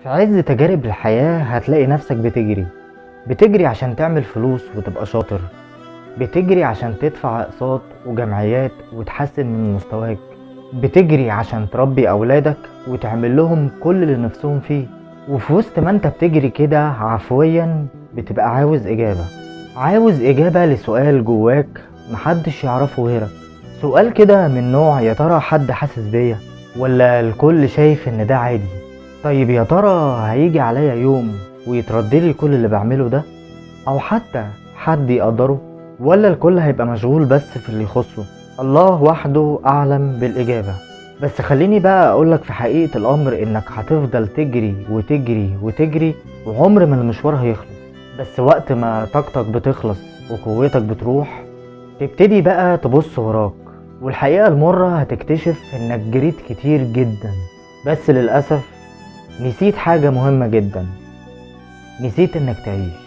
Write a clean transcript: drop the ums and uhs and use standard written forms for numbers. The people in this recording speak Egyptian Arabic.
في عز تجارب الحياة هتلاقي نفسك بتجري، بتجري عشان تعمل فلوس وتبقى شاطر، بتجري عشان تدفع اقساط وجمعيات وتحسن من مستواك، بتجري عشان تربي اولادك وتعمل لهم كل اللي نفسهم فيه. وفي وسط ما انت بتجري كده عفويا بتبقى عاوز اجابة، عاوز اجابة لسؤال جواك محدش يعرفه غيرك. سؤال كده من نوع يا ترى حد حاسس بيا ولا الكل شايف ان ده عادي؟ طيب يا ترى هيجي عليا يوم ويتردلي كل اللي بعمله ده، او حتى حد يقدره، ولا الكل هيبقى مشغول بس في اللي يخصه؟ الله وحده اعلم بالاجابة. بس خليني بقى اقولك في حقيقة الامر انك هتفضل تجري وتجري وتجري وعمر ما المشوار هيخلص. بس وقت ما طاقتك بتخلص وقوتك بتروح تبتدي بقى تبص وراك، والحقيقة المرة هتكتشف انك جريت كتير جدا، بس للأسف نسيت حاجة مهمة جدا، نسيت انك تعيش.